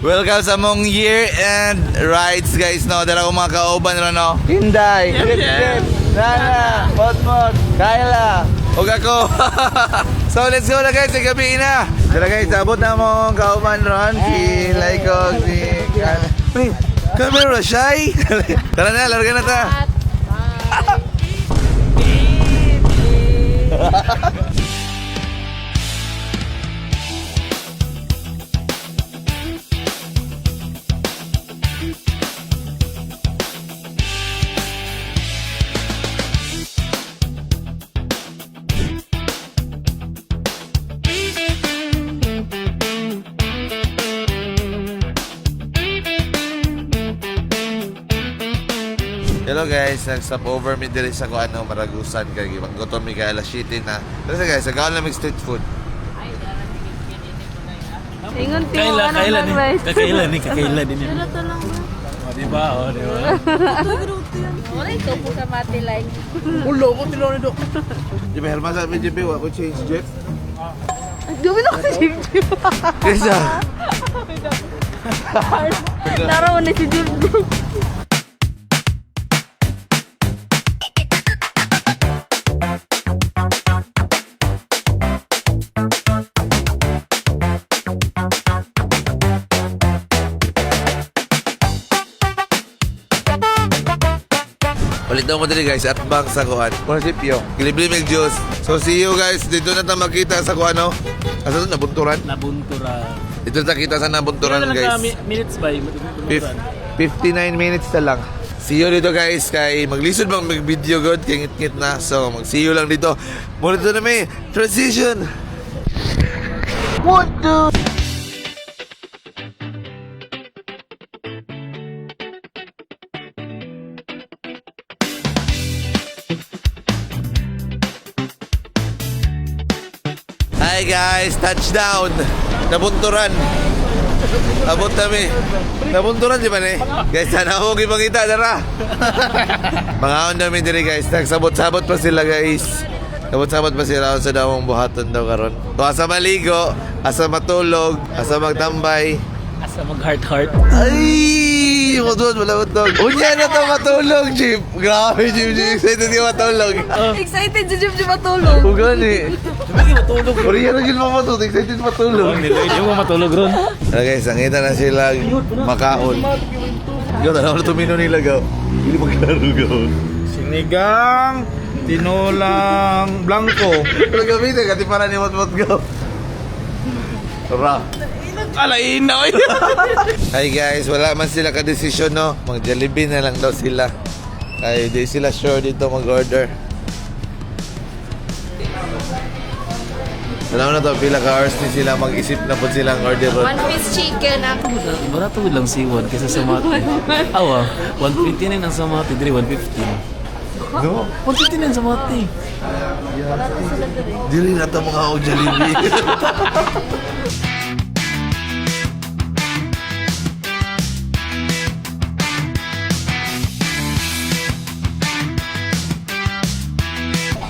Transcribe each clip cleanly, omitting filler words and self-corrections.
Welcome sa mong year-end rides, guys, no. Dala ko mga kauban ron, no. Inday, Jip Jip, Nana, Motmot, Kyla, ug ako. So let's go na, guys, sa gabi na. Tara guys, abot na mong kauban ron si Laiko, si Uy, camera shy. Tara na, larga na ta. Hello guys, nag-stop over mi diri sa kuan ano, Maragusan kay gutom mi kay alas 7 na. Tara sa guys, sa lang mig street food. Ingon ti mo Kaila, ano kaila lang ni. rice. Kakaila ni, kakaila din yan. Pero to lang ba? O, di ba? O, di ba? Wala ikaw po ka mati like. Di ba herma sa BGP wa ko change jeep. Gawin ako si Jim Jim. Kaysa Naraw na si Jim Jim. Ulit daw mo diri guys at bang sa kuan. Munisipyo. Gilibli mig juice. So see you guys dito na ta makita sa kuan no. Asa to Nabunturan? Nabuntura. Dito na ta kita sa Nabunturan Ilan lang guys. ka minutes ba? 59 minutes na lang. See you dito guys kay maglisod bang mag video god kay ngit-ngit na. So mag see you lang dito. Muna dito na may transition. What the. Hi guys, touchdown. Nabunturan. Abot kami. Nabunturan di ba ni? Guys, sana ako gipangita dara. Mga on namin diri guys, nagsabot-sabot pa sila guys. Sabot-sabot pa sila sa damong buhaton daw karon. So, asa maligo, asa matulog, asa magtambay. Asa mag heart heart. Ay! Matulog, wala matulog. Unya na to matulog, Jeep. Grabe, Jeep. Jeep. Excited ka matulog. Excited si Jim Jim matulog. Ugani. Hindi matulog. Korea na yun matulog. Excited matulog. Hindi mo matulog ron. Ano guys, nakita na sila makaon. Yo, tanaw na tumino nila gaw. Hindi magklaro gaw. Sinigang, tinolang blanco. Pero gamitin, kati para ni Motmot gaw. Tara. Alain na oy. Hi guys, wala man sila ka-desisyon no. Mag-Jollibee na lang daw sila. Ay, di sila sure dito mag-order. Alam na to, pila ka hours ni sila mag-isip na po silang order. One piece chicken ako. Barato lang si Juan kaysa sa Mati. Awa, 129 ang sa Mati, diri 115. No? 159 sa Mati. Dili na to mga og Jollibee.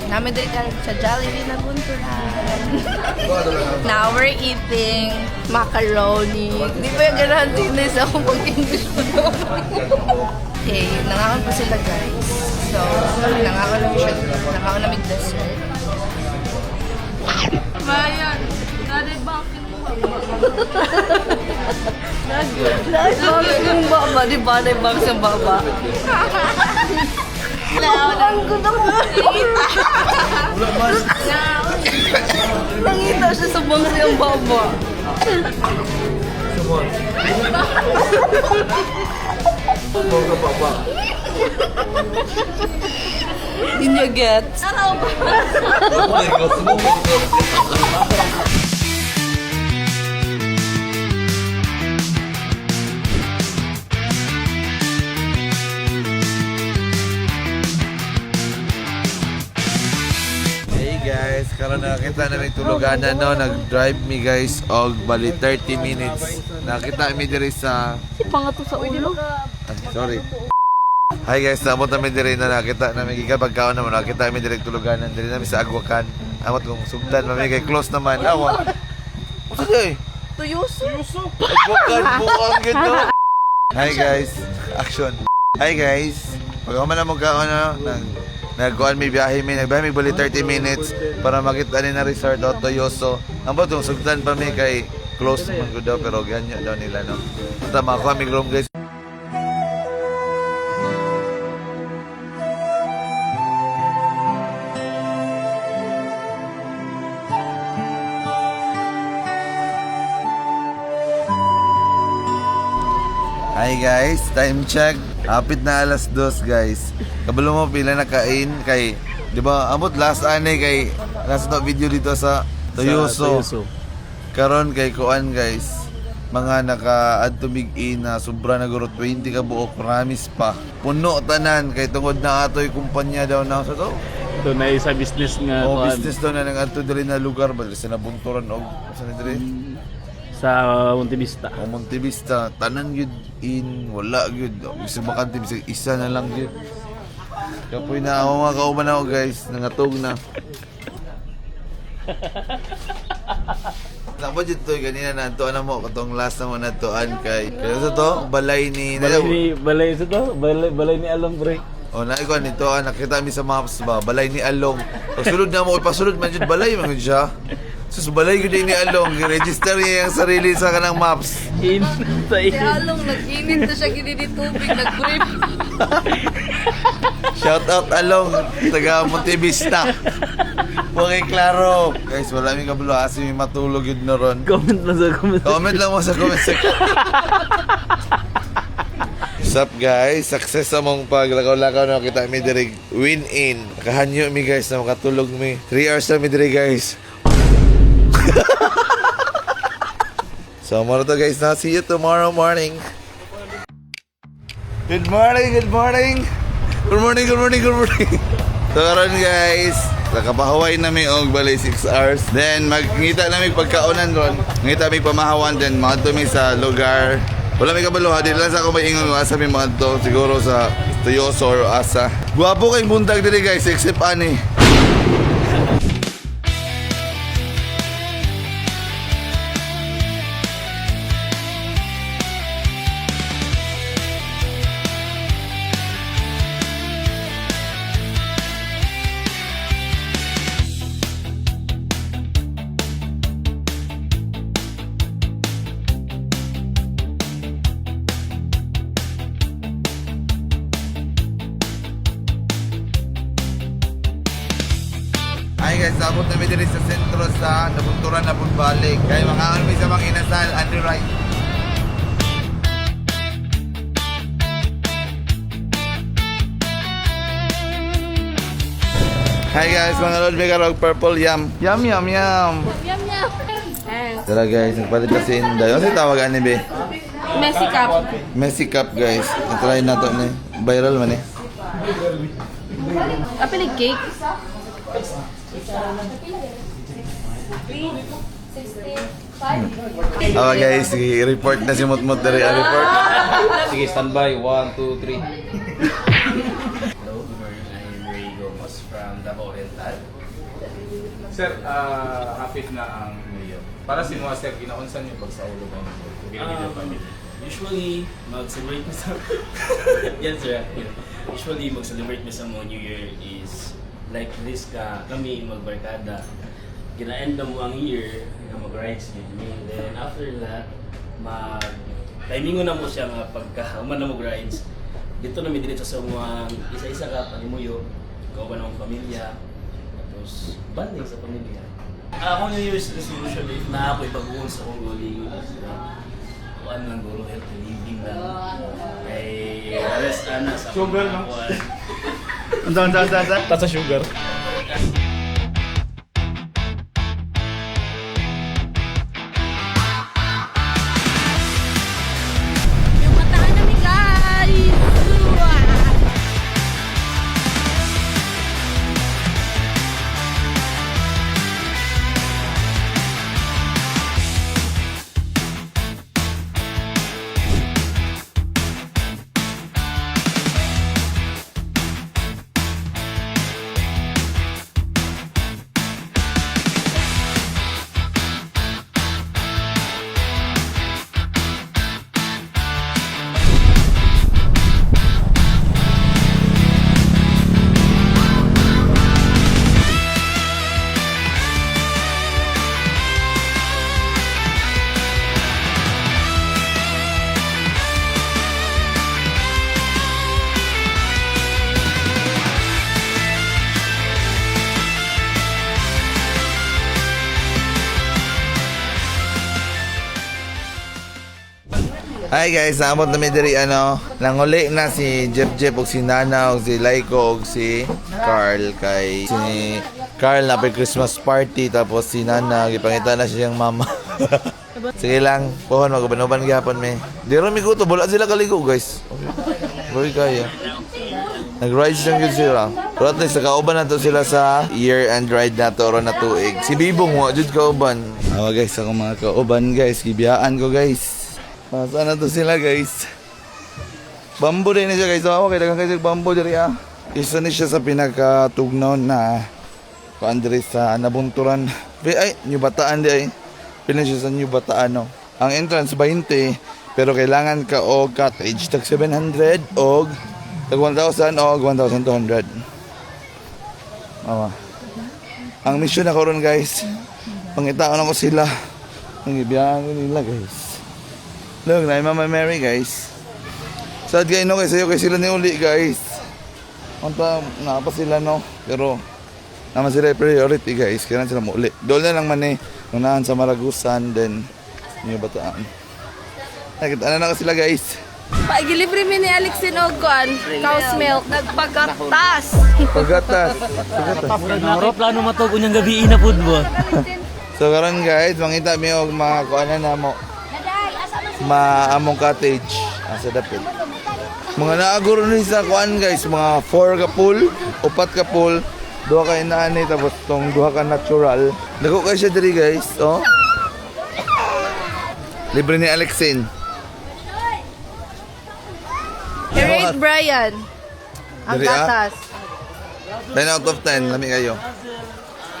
Namin diri ka sa Jollibee na bunturan. Now we're eating macaroni. Di ba yung ganahan din sa akong pag-English mo? Okay, nangaon pa sila guys. So, nangaon namin siya. Nangaon namin dessert. Bayan, bakit mo Bakit yung baba? Di ba na yung sa baba? Ang Nangita siya sa bangsa yung baba. Hindi niya get. Hey guys, karon nakita namin tuluganan no, nag-drive mi guys og bali 30 minutes. Nakita mi diri sa Si pangato sa ulo. Ay, sorry. Hi guys, naabot namin diri na nakita namin gikan pagkaon naman nakita namin diri tuluganan diri namin sa Agwakan. Amot kung sugdan mami kay close naman. Awa. Unsa di? Toyoso. Bukan buang gito. Hi guys, action. Hi guys. Pag man na mo kaon no, nag nagkuan mi biyahe mi, nagbiyahe mi bali 30 minutes para makita ni na resort o Toyoso. Ang ba tong sugdan pa mi kay close man gud daw pero ganyo daw nila no. Unta makakuha mi room guys. Hi guys, time check. Hapit na 2:00 guys. Kabalo mo pila na kain kay di ba amot last ani kay nasa to video dito sa Toyoso. Sa Toyoso. Karon kay kuan guys, mga naka add to big in na sobra na guro 20 ka buok, promise pa. Puno tanan kay tungod na atoy kumpanya daw na sa to. Ito na isa business nga O kuan, business daw na nang adto diri na lugar ba diri sa nabunturan og sa na diri. Sa Montevista. O Montevista, tanan gyud in wala gyud. Bisag bakante bisag isa na lang gyud. Kapoy na ako mga kauban ako guys, nangatog na. Nako dito ganina na antuan na mo katong last na mo natuan kay kaya sa to balay ni Balay sa to? Balay ni Along pre. Oh, na ko nito ah, nakita mi sa maps ba balay ni Along. Pagsulod na mo pasulod man jud balay man jud siya. Sus balay gud ni Along, register niya ang sarili sa kanang maps. In sa Si in. Along, nag-init na siya gini ni tubig, nag-brief. Shout out Along, taga Montevista. Okay, klaro. Guys, wala mi kabalo asi mi matulog yun na ron. Comment lang sa comment. Comment lang mo sa comment section. What's up guys? Success among paglakaw-lakaw na kita mi diri win in. Nakahanyo mi guys na makatulog mi. 3 hours na mi diri guys. So moro to guys na see you tomorrow morning. Good morning, good morning. Good morning, good morning, good morning. So karon guys, nakapahuway na mi og bali 6 hours. Then magngita na mi pagkaonan ron. Ngita mi pamahawan then maadto mi sa lugar. Wala mi kabalo ha, di lang sa ako may ingon asa mi maadto siguro sa Toyoso or asa. Gwapo kay buntag diri guys except ani. Ay guys, abot na mi diri sa sentro sa Nabunturan na Balik. Kay mga mi sa mga inasal, under right. Hi guys, mga Lord Megarog Purple Yam. Yum yum yum. Yum, yum. Tara guys, nagpalit na si Inday. Ano si tawag ani be? Messy cup. Messi Cup guys. I-try na to ni. Viral man eh. Apil cake. Okay guys, sige, report na si Mutmut diri. Ah, report. Sige, standby. 1, 2, 3. Hello, good morning. I'm Ray Gomez from Davao Oriental. Sir, hapit na ang New Year. Para si mga sir, ginaunsan niyo pag sa ulo ba? Usually, mag-celebrate mi sa... Yan, sir. Usually, mag-celebrate mi sa mga New Year is like this ka, kami magbarkada. Gina-end na mo ang year, nga mag-rides with me. Then after that, mag timingo na mo siya nga pagka human na mo rides. Dito na mi diretso sa mga isa-isa ka panimuyo, gawa ng pamilya, tapos bonding sa pamilya. Ako New Year's resolution if na ako ibaguon sa akong goaling is kuan lang guro healthy living lang. Kay rest ana sa akong Sugar, no? kuan. Tasa sugar. Yung mataan namin guys! Wow! Hi guys, naabot na mi diri ano. Nanguli na si Jeff Jeff og si Nana og si Laiko og si Carl kay si Carl na pay Christmas party, tapos si Nana gipangita na siyang mama. Sige lang, pohon maguban-uban gyapon mi. Di ra mi guto, wala sila kaligo, guys. Okay. Boy kaya. Nag-ride lang yun sila. Pero at least, nakauban na to sila sa year-end ride na to ron na tuig. Si Bibong, wa jud kauban. Awa guys, ako mga kauban guys. Gibiyaan ko, guys. Saan na to sila, guys? Bamboo din na siya, guys. Awa, kailangan kayo bamboo diri ah. Isa ni siya sa pinakatugnaw na kuan diri sa Nabunturan. Ay, New Bataan di ay. Pila siya sa New Bataan, no. Ang entrance 20, pero kailangan ka og cottage tag 700 og tag 1,000 og 1,200. Awa. Ang mission na karon, guys, pangitaan ako sila. Ang ibiyaan ko nila, guys. Look, na Mama Mary, guys. Sad kayo no, kay sayo kay sila ni uli, guys. Unta na pa sila, no, pero naman sila yung priority, guys. Kailangan sila muuli. Doon na lang man eh. Unahan sa Maragusan, then New Bataan. Nakita na na ko sila, guys. Pagilibre mi ni Alexin og kuan, cow's milk. Nagpagatas. Pagatas. Pagatas. Naro plano matog unyang gabi na pud mo. So karon guys, mangita mi og mga kuanan na mo. Maamong cottage asa dapit. Mga naaguro ni sa kuan guys, mga 4 ka pool, upat ka pool, duha ka inaani tapos tong duha ka natural. Dako kay siya diri, guys, oh. Libre ni Alexin. I-rate Brian. Ang Diri, ah? gatas. 10 out of 10, lami kayo.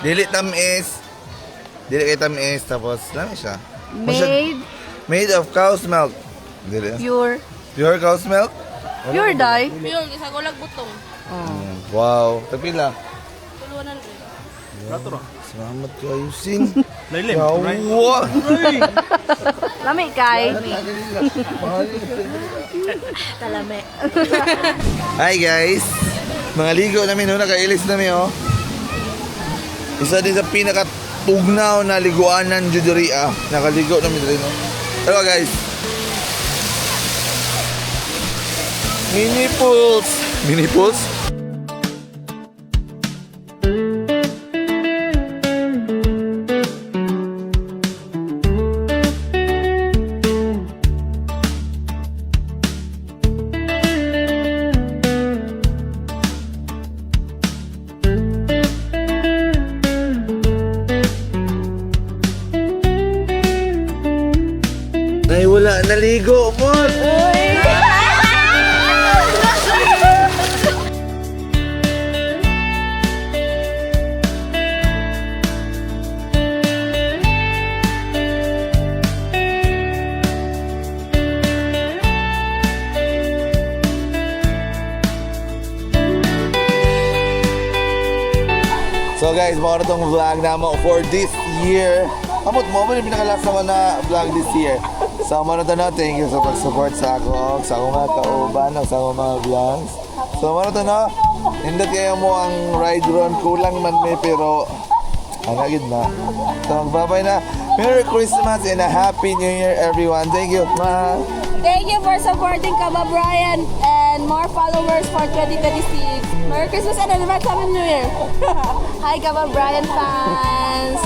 Dili tamis. Dili kay tamis tapos lami siya. Made Made of cow's milk. Dili, ah. pure. Pure cow's milk? Pure dye. Yung isa ko lang butong. Wow. Tagpila? Salamat kayo, Sin. Lailim. Yawa! Lami kay. Talame. Hi guys! Mga ligo namin, no? Nakailis namin, oh. Isa din sa pinakatugnaw na liguanan jud diri ah. Nakaligo namin diri, no? Hello guys! Mini pools! Mini pools? Ay, wala. Naligo mo! So guys, mao na tong vlog na mo for this year. Amot mo, mo yung pinaka-last naman na vlog this year. So mao na to na, thank you sa pag-support sa ako, sa akong mga kauban, sa akong mga vlogs. So mao na to na, nindot kayo mo ang ride ron, kulang man may pero ang agad na. So magbabay na. Merry Christmas and a Happy New Year, everyone. Thank you. Ma. Thank you for supporting Kaba Brian and more followers for 2026. Merry Christmas and advance Happy New Year. Hi, Kaba Brian fans!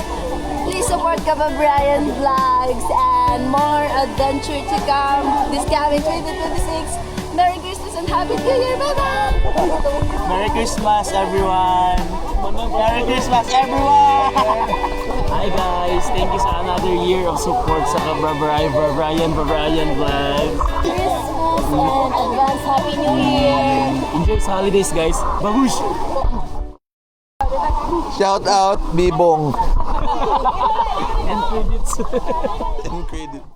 Please support Kaba Brian vlogs and more adventure to come this coming 2026. Merry Christmas and Happy New Year! Bye-bye! Merry Christmas, everyone. Merry Christmas, everyone. Hi guys, thank you sa another year of support sa Kabra Brian Brian Vlogs. Christmas and advance Happy New Year. Enjoy sa holidays, guys. Babush! Shout out, Bibong. And credits. And credits.